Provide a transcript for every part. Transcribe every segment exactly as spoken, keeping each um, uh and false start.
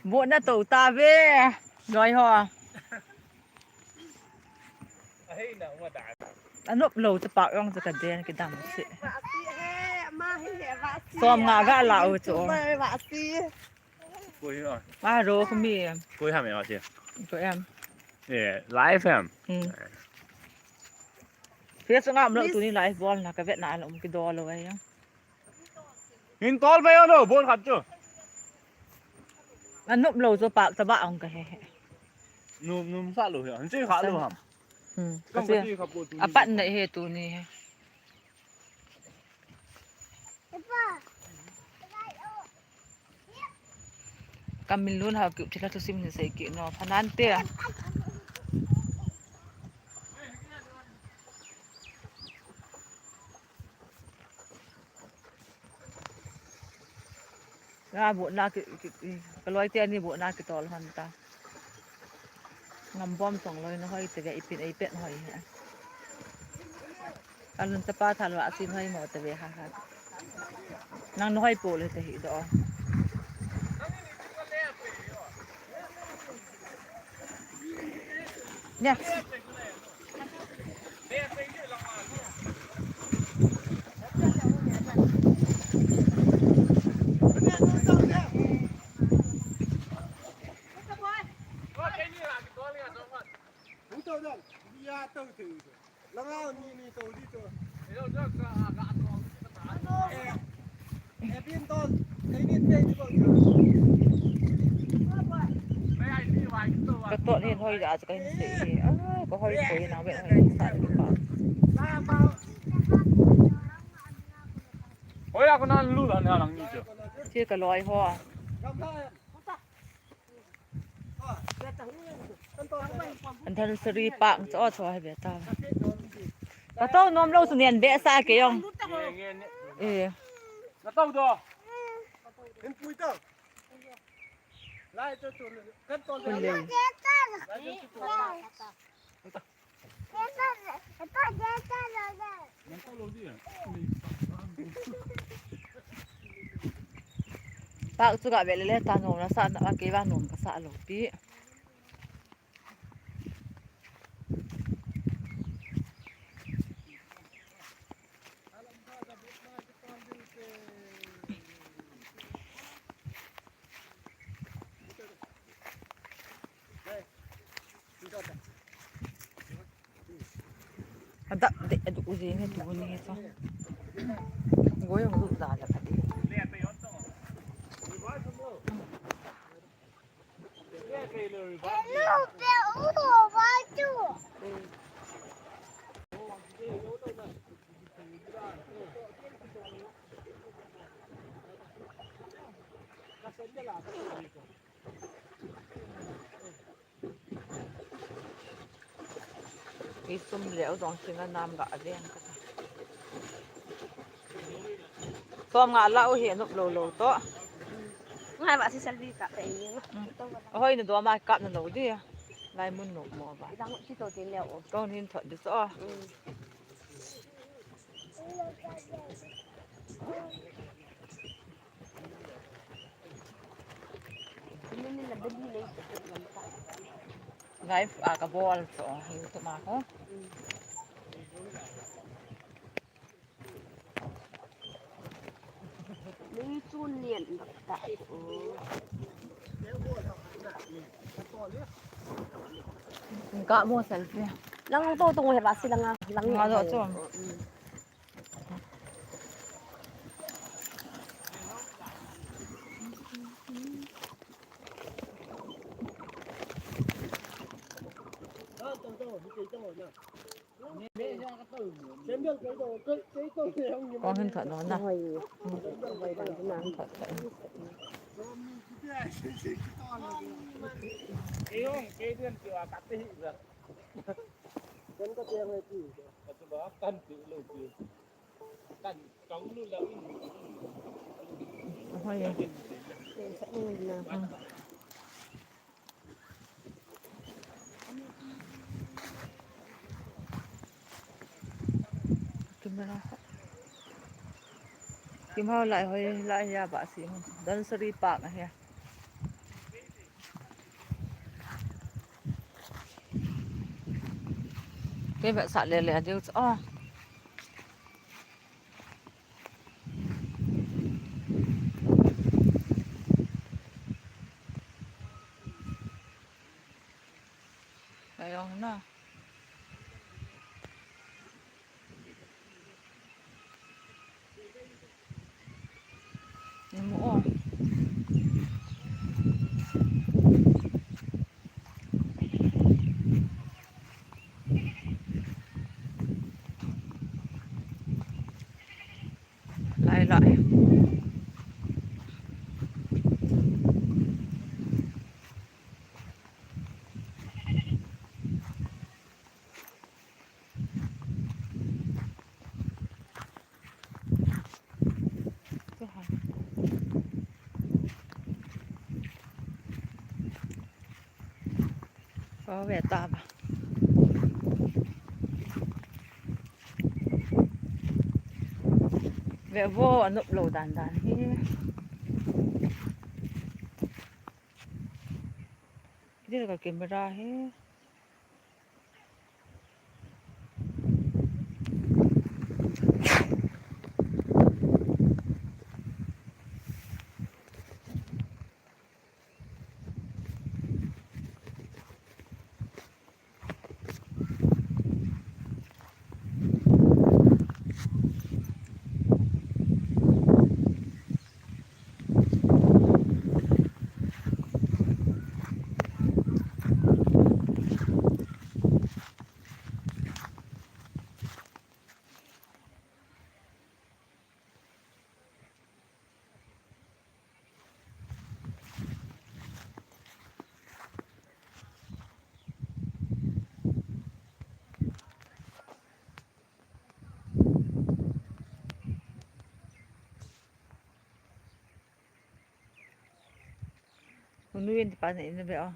Bo na to ta ve. Loi ho. Anop lou chu pa ong chu ka den kidam si. Som nga ga la u chu. Koi hi a. Ma ro ko mi. Koi ham e ma si. Ko em. E, live ham. Hmm. Fe so ngam lou tuni live bol na ka vet na lou ki do lou ai. Hin tol bai o no, bol khat chu. Anop lou chu pak ta ba ong ka he he. Num, num sa lou he. Hin chi kha lou ham. Hmm. Kong ka chi kha po tuni. Apat na he tuni he. Kamin lun hau kiu thila thusim ni sei ki no phanante. Nga bu na ki, ki, ki, ka loi te ani bu na kitol hon ta. Ngam bom tong loi na hoi te ve ipin ei pet hoi he. Alun tapa thal wa sin hoi mo te ve ha ha. Nang no hoi po le te hi do. Nya. Ka to ni hoi da ka hin se. Ah, ka hoi ko na ve hoi sa ni pa. Hoi a ko nan lu la na lang ni chu. Che ka loi ho. Anniversary park cho cho hai ve ta. Ka to nom lou su nian ve sa ke yong. Eh. Na to do. Hin pui to. Lai to tu kan to le. Pak chu ga ve le le ta nom na sa na ke va nom ka sa lou pi. Adap de adu uji ni tu ni he so. Goi ang du da la ka di. Hello, pe u ba tu. Isum leh u dong singa nam ga a veng ka ta. Som nga la u hi anop lou lou to. Ngai ba si Selvi ka pe ni. Ahoi na do ma kap na lou di. Lai mun no mo ba. Dang chi to tin leh u. Ko nin thot di so. Live a ka bol cho YouTube ma ko. Ni chun nian ta. Ka mo selfie. Lang to to he ba si lang a lang. Nga do cho. Kong hin thot no na. Hoi. Hoi dan na. Thot thot. Hoi. Camera. Kimhao lai hoi lai ya ba si. Don Sari Park ahi. Kei vetsah le le a diu chu. Oh. Ayong na. Ni mu o. Lai lai. Ka ve ta ba. Ve vo, anop lou dan dan hi. Kiti ka camera hi. Unu yen ti pa na in na be o.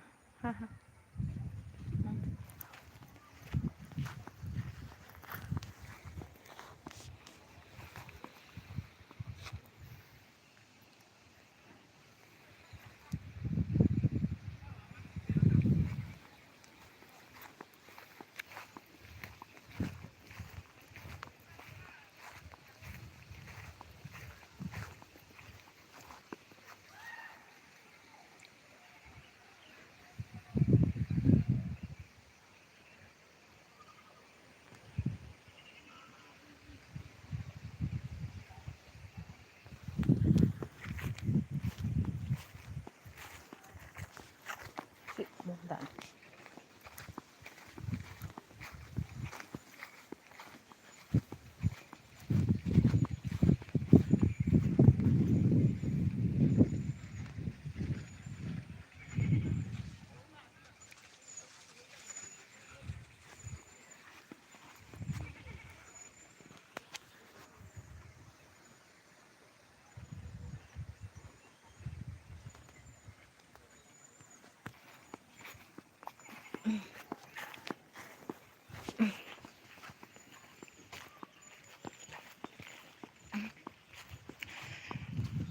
Ha ha.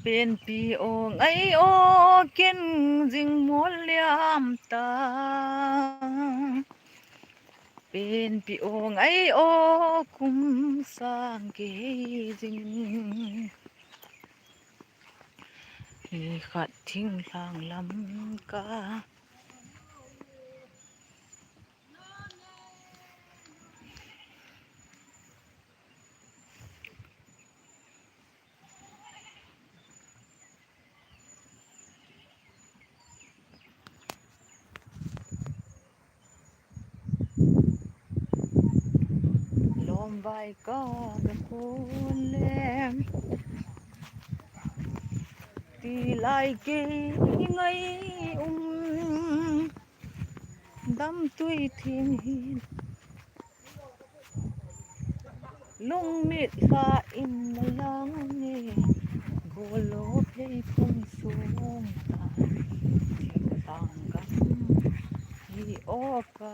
Penpi o ngai o ken jing mol liam ta. Penpi o ngai o kum sang kei jing. Ni khat thing lhang lam ka. Lom vai ka ga khun le. Ti lai kei ngai um. Dam tui thim hin. Lungmit kha in na lang e, golo phei phung sung a, thing tang gam hi o ka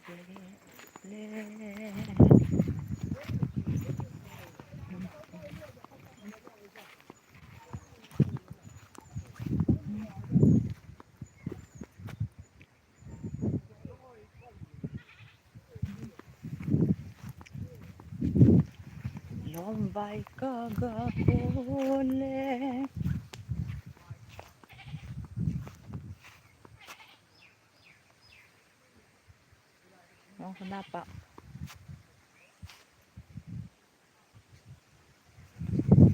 ve le. Vai ka ga ko le. Nong khuna pa.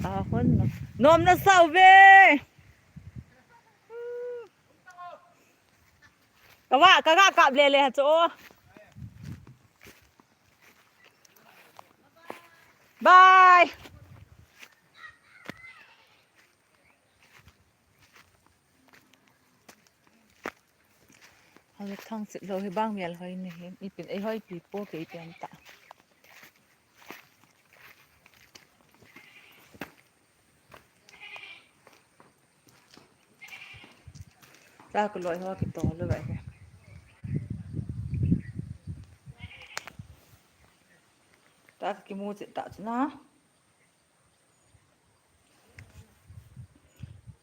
A hon no. Nom na sau ve. Ka va, ka ga kap le le ha chu. Bye. Hale thang sit lo hi bang mial hoi ni hi. Ipin ei hoi pi po kei pian ta. Ta ka loi ho ki to lo ba hi. Ta ka ki mu sit ta chu na.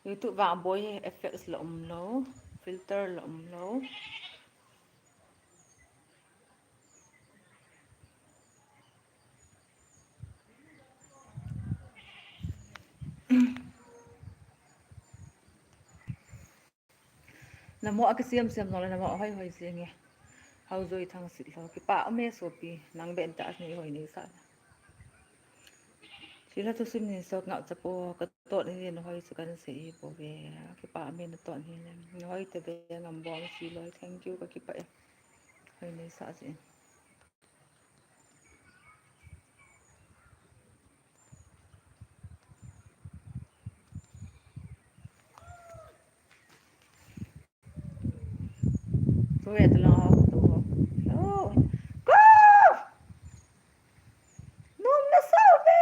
YouTube vang boi hi effects la um lo, filter la um lo. Namo a kisiam siam nong le namo hoi hoi jing e. Hau joi thang sit lo. Kipa ume sopi, nang ben ta nei hoi nei sa. Sila tu sim ni sok ngau chapo ka tot ni na hoi su kan se i po ve. Kipa ume na tot ni le. Na hoi te ve ngam bom si loi. Thank you ka kipa e. Hoi nei sa jing. Ko ya tala ko. Oh. Ko! Nom na sa ve.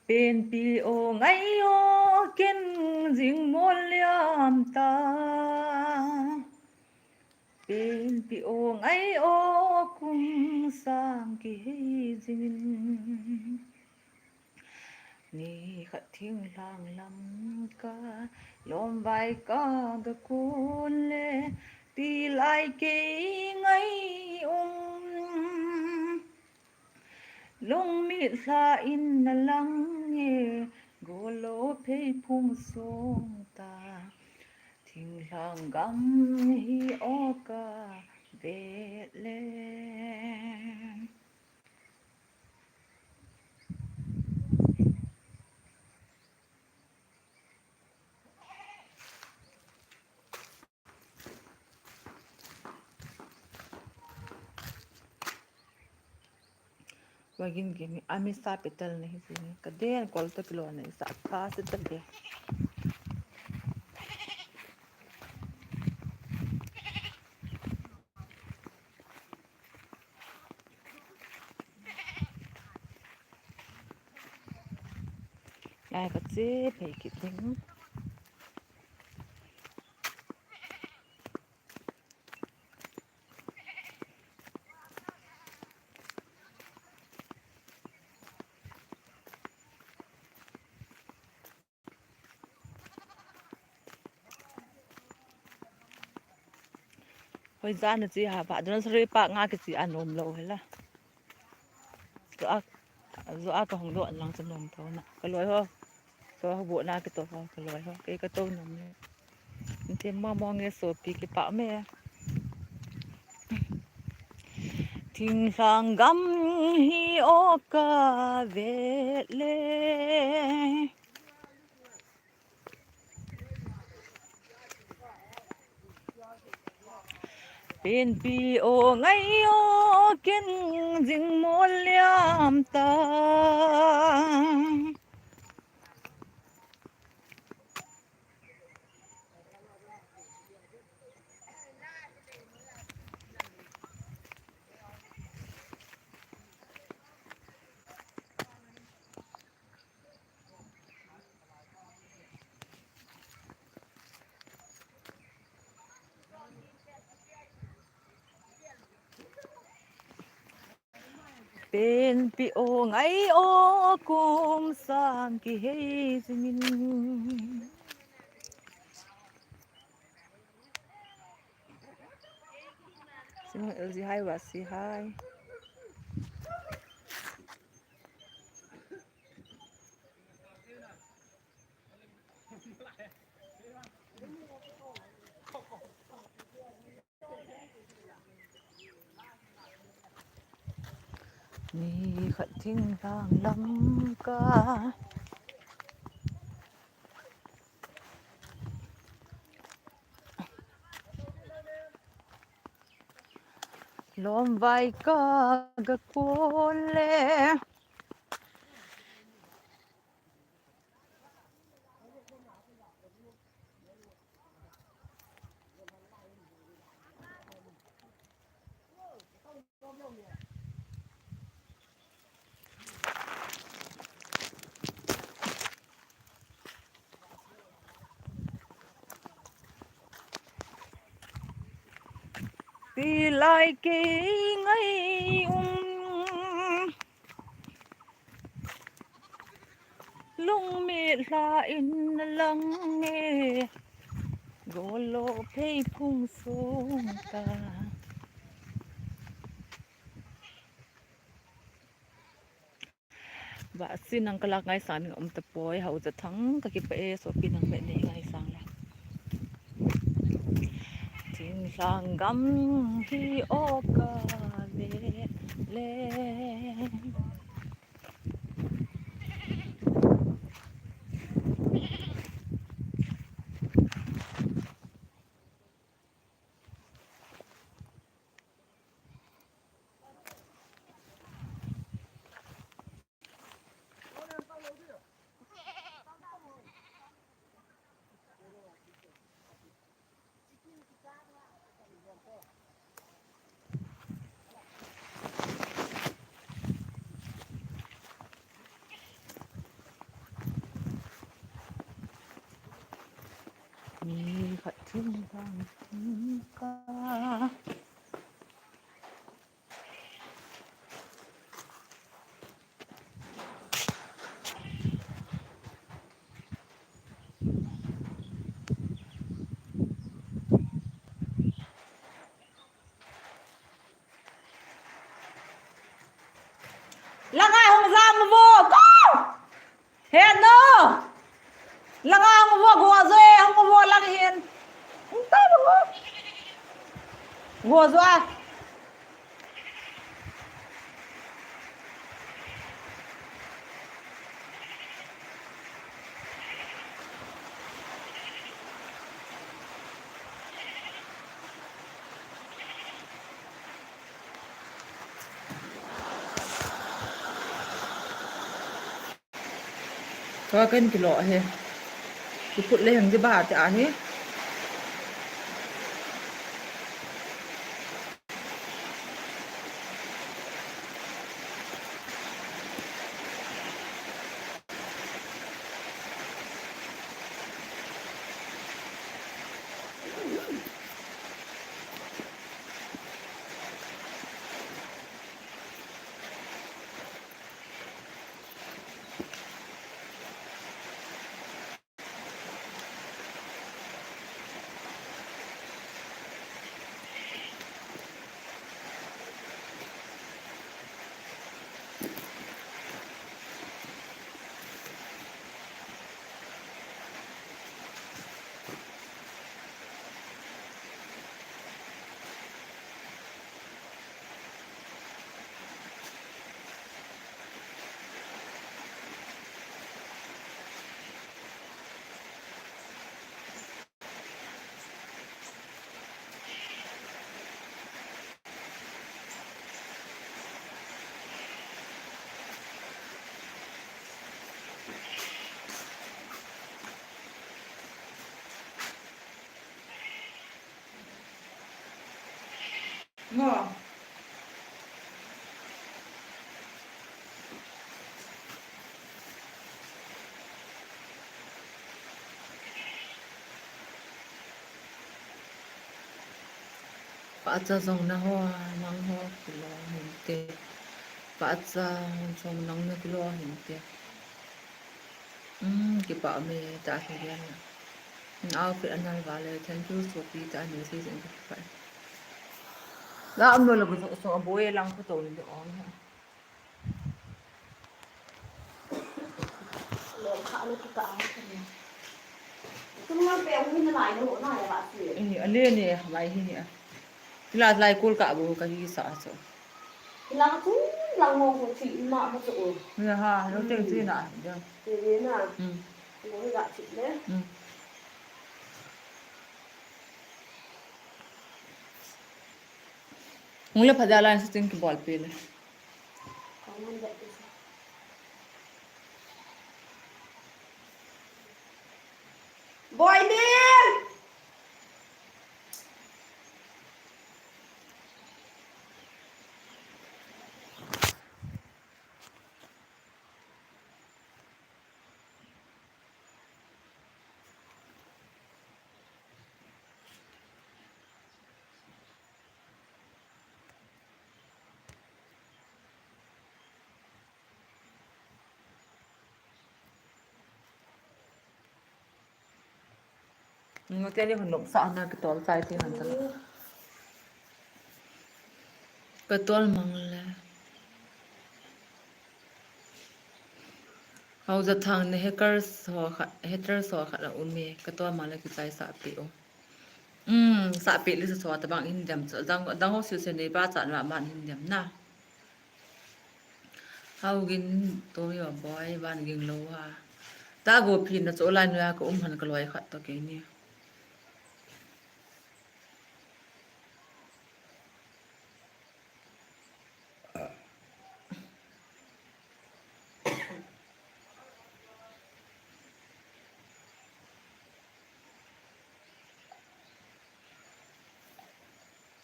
Penpi o ngai o ken jing mol liam ta. Penpi o ngai o kung sang kihei jingin. Ni khat thinglhang lam ka lom vai ka ga kun le ti lai kei ngai um. Lungmit lha in na lang e, golo phei phung song ta. Thinglhang gam hi o ka vet le. Wagin gimi ami sa petal nahi sini. Kaden kol to kilo nahi sa pa se tate. Ai ka che phei kit ding. Hoi jan na chi ha ba, don sari pa nga ki chi anom lo hela. Zo a, zo a ka hong do an lang sa nom tho na. Ka loi ho. Ka ho bo na ki to ho, ka loi ho. Kei ka to nom ni. Nte ma mo nge sopi kipa me. Thinglhang gam hi o ka vet le. Penpi o ngai o ken jing mol liam ta. Penpi o ngai o kum sang kihei jingin. Simon L G hai, Wasi hai. Nikhat thinglhang lam ka lom vai ka ga kon le. Tilai kei ngai um. Lungmit hla in na lang e, golo phei phung sung ta. Ba si nang kalak ngaisang ning um tapoi, hau ja thang ka kipah e, sopi nang be nei ngaisang le. Thinglhang gam hi o ka ve le. Nikhat thinglhang ka. Langa hung jam vo ko. He no. Langa hung vo, go jo e, hung vo lang hin. Hung ta vo. Go jo a. Ka kan kilo he. Kiput le hang di ba te a he. Ngo. Pacha jong na ho, nang ho, kilong hin te. Pahcha, chong nang na kilo hin te. Hmm, kipa me ta hi ya na. Hmm, outfit anal vale, thank you, Sophie, ta ni si sen kipa. La am lo la bu so, so boy lang ko to ni de on. Lo kha lo ki ka ang ka ne. Tum nang pe ang hin lai lo na ya ba si. Eh, ale ne, lai hi ne. Kila lai kul ka bu ka hi sa so. Kila ka tum lang mo ko chi ma ma so. Ya ha, lo te chi na. Ya. Te na. Hmm. Lo ga chi le. Hmm. Hung le phaja lai shooting kibol pe le. Boy Lim! Ngo te ni hon nop sa na ka tol chai ti han ta. Ka tol mang le. Hau za thang ne hackers ho khat, haters ho khat a um e. Ka tol mang le kichai sa pi o. Um, sa pi li sa so ta bang hin dem. Dang, dang ho siu se nei pa cha na man hin dem na. Hau gin to yo boy van ging lo ha. Ta go phi na cho lai nu ya ka um han ka loi khat to ke ni.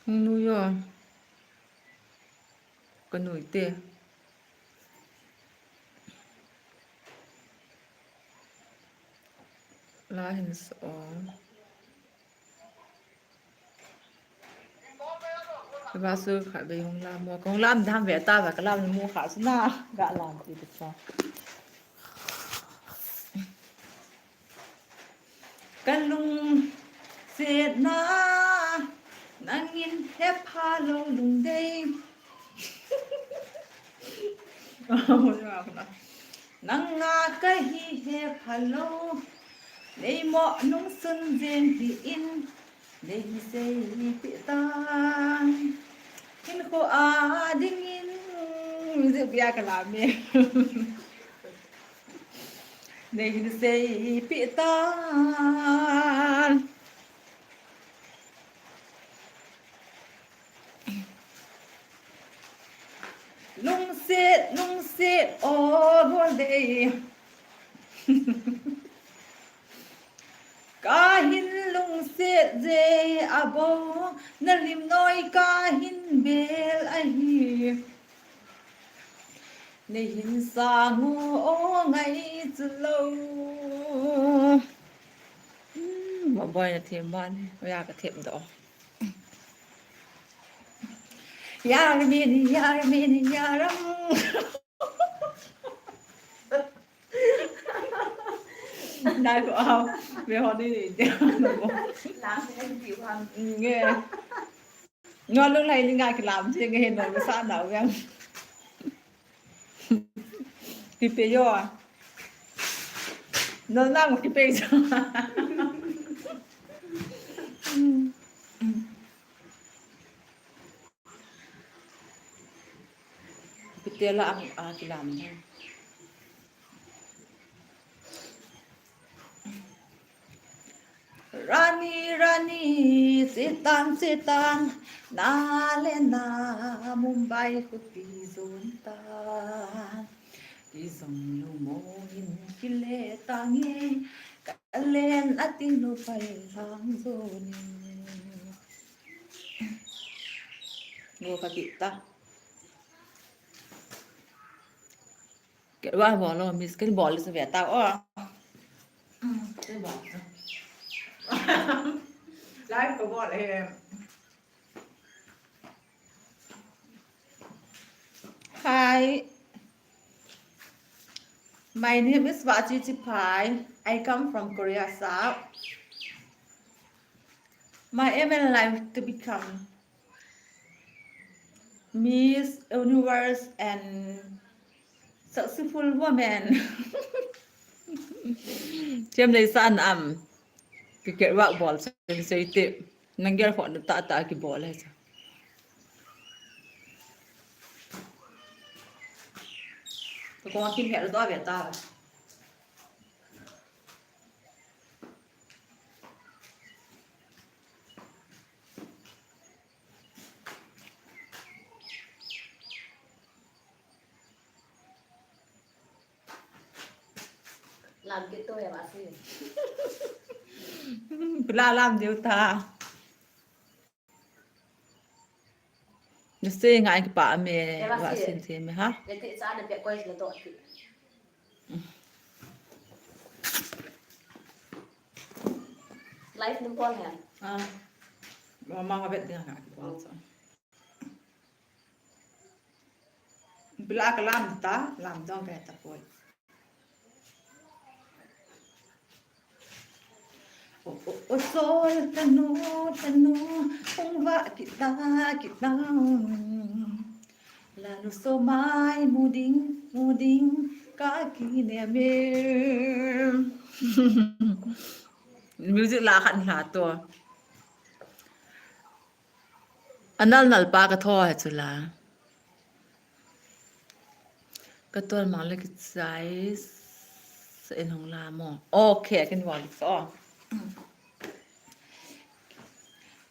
Hung nu yo. Ka nui te. La hin so. Ba su kha be hung la mo. Ka hung lam dam ve ta ba ka lam mu kha su na. Ga lam ti ta. Ka lungsetna nangin hepha lou lungdei. Nanga kahi hepha lou. Neimo nungsun jeng hi in. Nei hin seipeh tan. Hinkho a dingin. Music bia ka la me. Nei hin seipeh tan. Lungset, lungset, o gol dei. Kahin lungset je abou, na lim noi kahin bel ahi. Nei hin sang u o ngai chu lou. Hmm, ma boy na them ban, ya ka them doh. Yar mini, yar mini, yaram. Nai ko au, me ho ni ni de. Lam se ni di ham. Nge. Ngo lung lai ni nga ki lam se nge no sa na u yang. Kipe yo. No na mo kipe yo. Kipe la ang a kilam. Rani, Rani, chetan, chetan, na le na Mumbai khopi jon tan. Kijong lungmong in kile tange, kalen atin lou pai lang jonin. Ngo ka kita. Ke wa bol lo, miss, ken bol sa ve ta o. Ken bol. Live ko bol e. Hi. Hi. My name is Vachi Chiphai. I come from Korea, South. My aim in life to become Miss Universe and successful woman. Chem lei san am. Ki ke wa bol sei sei te. Nang gel khon ta ta ki bol hai sa. To ko ki he do ve ta. Lam kit to ya ba si. Pula lam diu ta. Nase ngai ki pa me. Ya ba si. Wa sin the me ha. Ya ti cha na pe koi la to ki. Live nung call hen. Ah. Mama ka bet dia ka call sa. Bila ka lam ta, lam dong ka ta poi. O, o, o sol tanu, tanu, ong va kita, kita. Lanu so mai muding, muding, ka ki ne me. Music la khan la to. Anal nal pa ka tho hai chu la. Ka tol mang le kichai sa in hong la mo. Okay, I can walk so.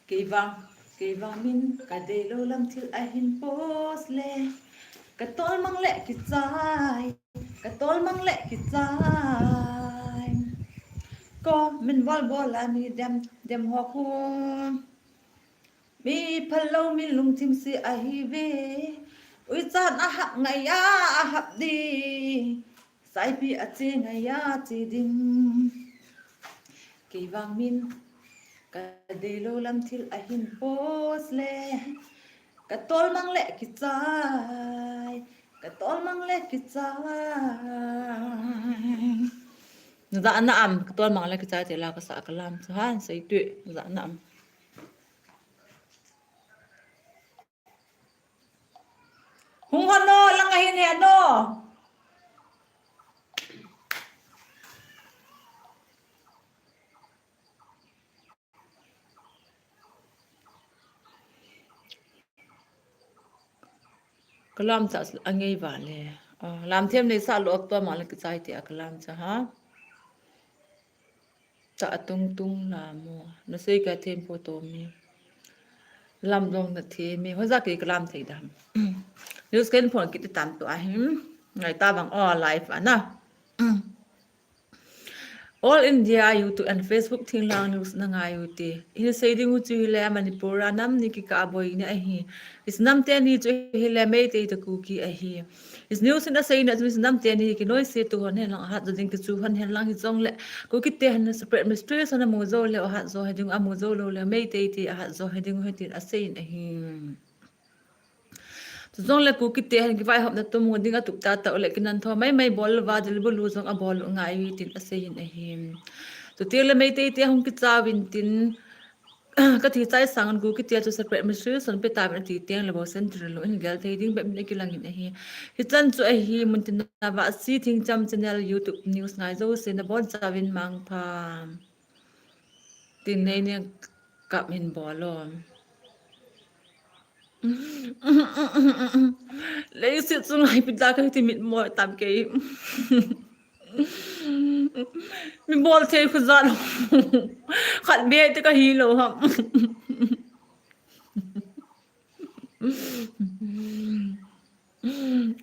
Kei vang, kei vang min ka dei lo lam thil a hin post le. Ka tol mang le kichai, ka tol mang le kichai. Ko min bol bol a mi dem, dem ho khum. Mi phalo min lungthim si ahi ve. Ui chan a hap ngai a, a hap di. Saipi a che ngai a, che ding. Kei vang min ka dei lo lam thil a hin post le. Ka tol mang le kichai. Ka tol mang le kichai. Za na am, ka tol mang le kichai te la ka sa ka lam sa han sai tu. Za na am. Hung hon no, lang ahin he no. Ka lam cha a ngei va le. Ah, lam them nei sa lo to ma le kichai te a ka lam cha ha. Cha a tung tung la mo. Na sei ka them po to mi. Lam dong na the mi. Ho za ke ka lam thei dam. News ken phone kit tam to a him. Ngai ta bang o live a na. All India YouTube and Facebook thinglang news na ngai u te. Hin sei ding u chu hile Manipur a nam ni kikah boi ni ahi. Is nam teni chu hile Meitei te Kuki ahi. Is news in a sei na chu is nam teni ki noi se tu hon hen lang hat jo ding ki chu hon hen lang hi jong le. Kuki te han separate administration a mu jo le hat jo he ding a mu jo lo le Meitei te hat jo he ding he tin a sei in ahi. Chujong le Kuki te han kivaihopna tum ding a tup tata u le kinan tho mai mai bol va dil bulu jong a bol u ngai tin a sei in ahi. Chuti le Meitei te hung kichauvin tin ka ti chai sang Kuki te chu separate administration pe ta vin a ti teng le bo central lo in gel thei ding bep in a kilang in ahi. Hichan chu ahi mun tin na va si thing cham channel YouTube news ngai jo se na bon chauvin mangpha. Tin nei ne kap hin bol o. Leiset chunga hi pita ka ti mit mo tam kei. Mi bol thei khu jat. Khat be te ka hi lo ham.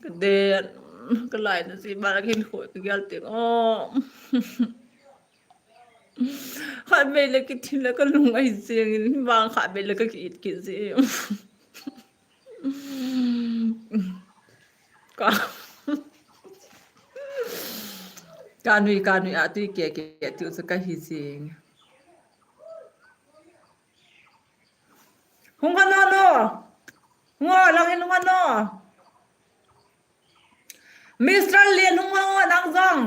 Ka de ka lai na si ba la khin khu ka gel te. Oh. Khat be le kithi le ka lung ai jeng in, vang khat be le ka ki it kit jeng. Ka, ka nui, ka nui a tui ke ke tu sa ka hi jeng. Hung hano no. Ngo lang hin hung hano. Mister Lian hung ho nang jong.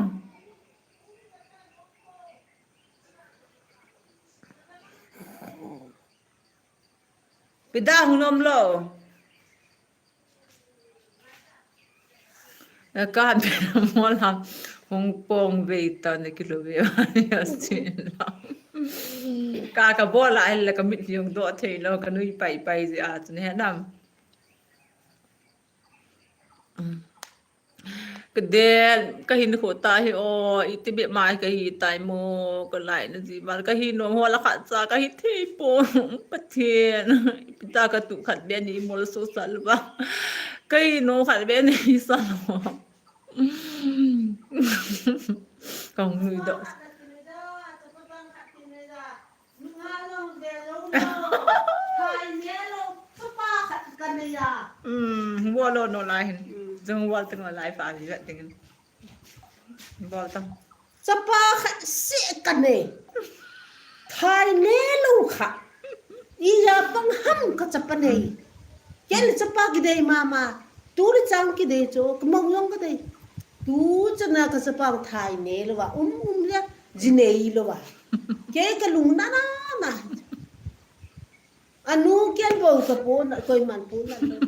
Pida hung nom lo. Ka be mo la hung pong ve ta ne kilo ve ya sin la. Ka ka bol a hel ka mit liong do thei lo ka nui pai pai ji a chun he nam. Ka del, ka hin kho ta hi o, iti bep mai ka hi tai mo, ka lai na ji mal, ka hi nom ho la khat cha, ka hi thei po, Pathen, ipi ta ka tu khat be ni mol so sal ba, ka hi nom khat be ni sal ba. Ka hung nui doh. Nunga jong ve lou lou, thai ne lou, chapa khat ka nei a. Hmm, hung bol lou no lai hin. Hmm. Jong bol teng lai fa vi vet teng. Bol tang. Chapa khat seh ka nei. Thai ne lou kha. Ija pang ham ka chapa nei. Ken chapa kidei mama. Tuni chang kidei chu, ka mong jong ka dei. Tu chana ka chapa thai ne lou va. Um, um le, ji nei lou va. Kei ka lung na na na. Anu ken bou ka po na, koiman po na lou.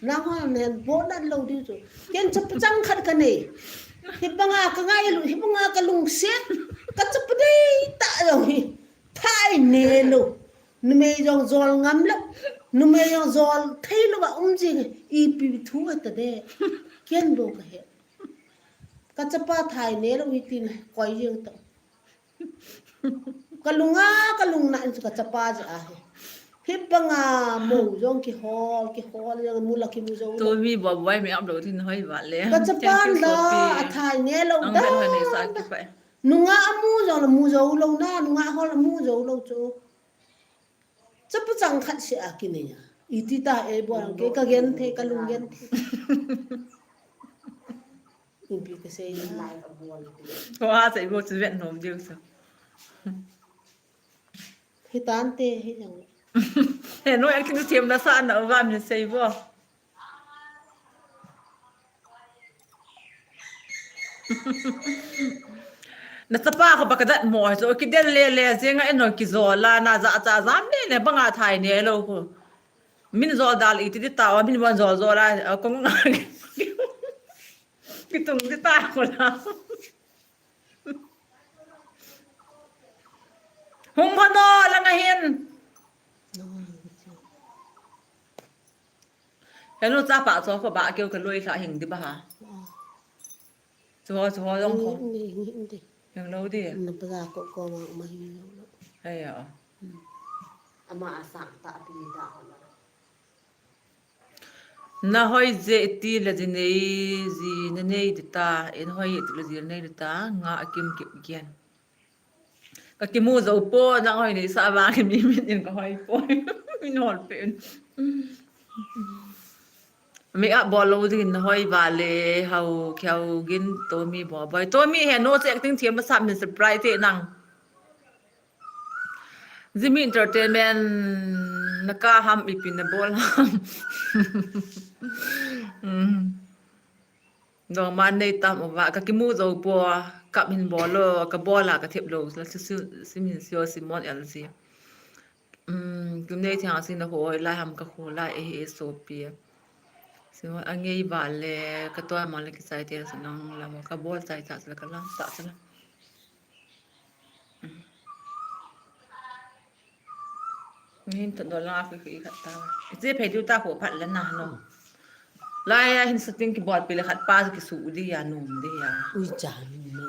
Nang ho nen po na lou diu chu. Ken chapa chang khat ka nei. Hi banga ka ngai lou, hi banga ka lungset. Ka chapa dei ta lou hi. Thai ne lou. Numei jong jol ngam lou. Numei jong jol thei lou va um jing. Ipi thu a ta de. Ken bou ka he. Ka chapa thai ne lou hi tin koi jeng ta. Ka lunga, ka lungna in chu ka chapa ja a hi. Hi banga mo jong kihol, kihol jong mu la kimu jong. To mi bo boi mi up lo tin hoi va le. Ka chapa la a thai ne lou da. Nunga amu jong la mu jou lou na, nunga hol amu jou lou chu. Chapa chang khat seh a kinei a. Iti ta e bol ke ka gen the, ka lung gen the. Ipi ka sei na. Ko a sei bo chu vet nom diu sa. Hi tan te hi jong. He no acting thiam na sa na va mi sei bo. Na chapa ko ba ka dat mo, so kidel le le, jenga eno kijola, na ja cha jam le le, banga thai ne lou ko. Min jol dal iti di ta, min ban jol jol a, ko nga. Kitung di ta ko la. Hung ko no, la nga hin. Hello, chapa cho ko ba keu ka loi hla hing di ba ha. Cho, cho jong ko. Hing, hing, hing di. Hing lou di. Na pa ko ko ma, ma hing lou lou. Ai ya. Ama a sang ta pi ta ko la. Na hoi je ti le ji nei, ji na nei di ta, en hoi ti le ji nei di ta, nga a kim kip gen. Ka kimu jou po, nang hoi nei sa vang mi min in ka hoi po. Min hol pe. Mi a bol lou ding in hoi va le, hau, kheu gin, to mi bo boi. To mi he no chek ting thiam ma sa min surprise te nang. Jimmy Entertainment, na ka ham ipi na bol ham. Hmm. Dong man nei tam uva, ka kimu jou po, kap hin bol lou, ka bol a ka thep lou, la si, si, si min sio Simon L C. Um, kum nei thang si na hoi lai ham ka ho lai e, e sopi. Simon a ngei va le, ka to ma le ki sai te sa nang la mo, ka bol sai ta sa la ka lang ta sa la. Hin to dola ko ko ikhat ta. Ije phei diu ta ko phat la na no. Lai a hin setting kibol pi le khat pa kisu di ya nom di ya. Ui cha ni no.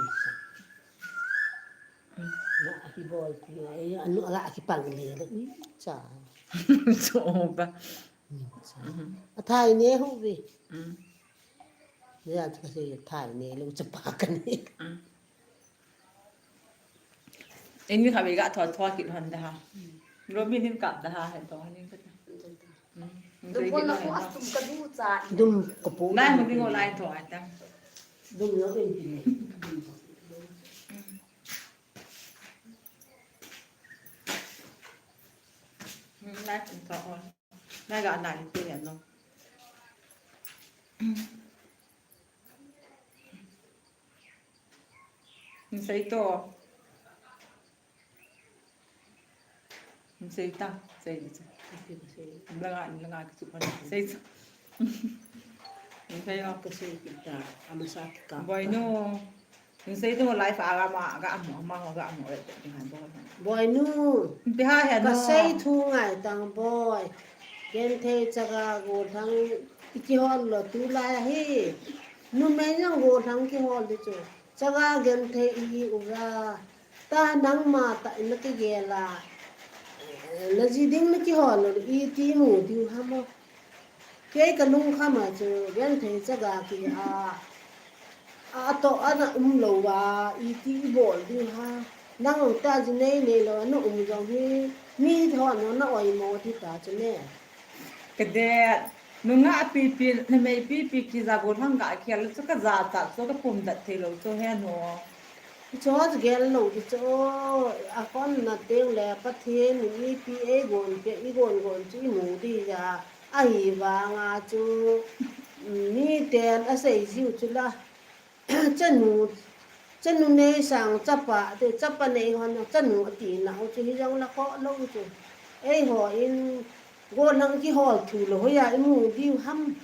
Na kibol pi ya, anu ala kipang le le. Ui cha. So ba. Ui cha. A thai ne ho ve. Mm. Ya ka se thai ne lo chapa ka ne. Mm. Ini kha be ga tho tho ki hon da ha. Lo mi nin kap da ha, he to nin ka. Dum ko la ko asum ka du cha. Dum ko pu. Lai mo ding o lai tho ai ta. Dum lo in ti ne. Lai kum tho o. Lai ga nai ti ya no. Sei to. Sei ta, sei ta. Langa, langa kichu pan sei ta. Sei ta. Ka sei kita, amasa ka. Boinu. Sei tu life aga ma, aga mo, ma aga mo. Boinu. Pi ha he no. Ka sei thu ngai tang boi. Genthei chaga golhang ikihol lou tulai hi. Numei jong golhang kihol di chu. Chaga genthei ihi uva. Ta nangma tah in nakigel a. Naji ding nakihol lou iti mu diu ham o. Kei kalungkham a chu genthei chaga kihi a. Atoh ana um lou va iti ibol diu ham. Nang ta ji nei nei lou ana um jong hi. Mi hon na oimo ti ta chu ne. Ka det, nungah pipi, numei pipi kija golhang ga khel chu ka jachat chu ka pum dat thei lou chu he no. Chu chu gel lou di chu, akon na teng le Pathen in ipi eigon pe, igon gon chu imu di ja, ahivanga chu, miten asei jiu chu la. Chanu, chanu nei sang chapa, te chapa nei hon chanu ati nau chu hijong la kho lou chu. Eiho in golhang kihol thu lou hoiya imu diu ham.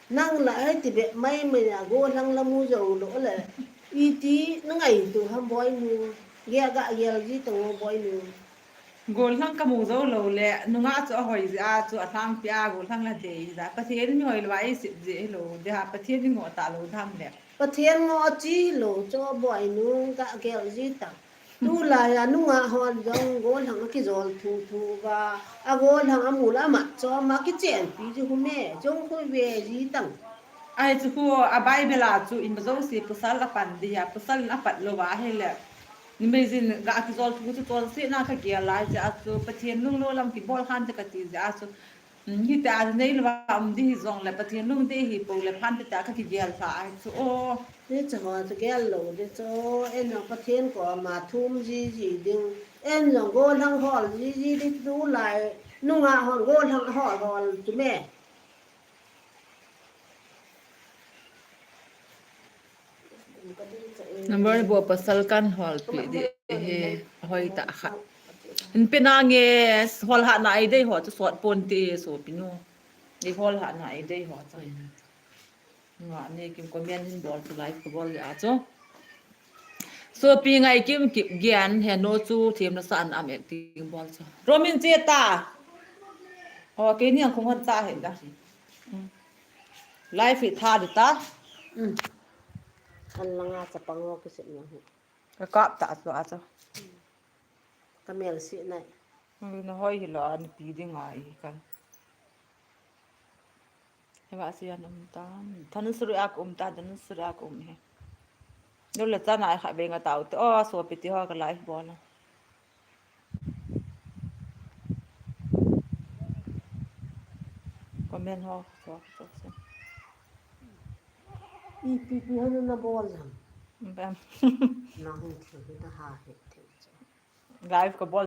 Nang la hei ti be mai mai a golhang la mu jou lou le. Iti na ngaito ham boinu. Gel ga gel ji tang o boinu. Golhang kamu jou lou le, nungah chu ahoi jeh a chu alhangpi a golhang la dei jeh a. Pathen in mi hoi lou a eisep jeh hilou. Dei ha Pathen in ngoh talou dam le. Pathen ngoh chi lou chu boinu ga gel ji tang. Tulai a nungah hon jong golhang akijol thu thu va. A golhang amu la amat chu ama kichenpi ji hu me. Jong khu ve ji tang. Ahi chu khu a Bible a chu ima jouse pasal apan di a, pasal in apat lou va ahile. Numei jin ga kijol thu chu chonsetna kagel lai jeh a chu Pathen lunglo lam kibol khan te kati jeh a chu. Hiti a nei lou va um di hijong le Pathen lungdei hi pou le phan te ta kakigel lha ahi chu o. Ni chu ho chu gel lou di chu, en jong Pathen koma thum jiji ding. En jong golhang hol jiji di tulai nungah hon golhang hol hol chu me. Number bo pasal kan hol pi di he hoi ta kha. Hin pe na nge hol ha na ai dei ho chu sot pon ti so pi nu. Ni hol ha na ai dei ho chu. Nga ni kim comment hin bol chu live ko bol ya chu. So pi ngai kim kip gian he no chu thiam na san am acting bol chu. Romin che ta. O ke ni ang khong hon ta he da. Live hi tha di ta. Kan langa chapang ho kisip na hi. Ka kap ta chu a chu. Ka mel si nai. Na hoi hi lo an pi ding a i kan. He ba si an um ta. Than suri ak um ta, than suri ak um he. Lo le ta nai kha be nga tau te. O so pi ti ho ka live bol na. Comment ho, so, so, so. Ipi pi hanu na bol jam. Bam. Na hin thil hi ta ha he thil chu. Live ka bol.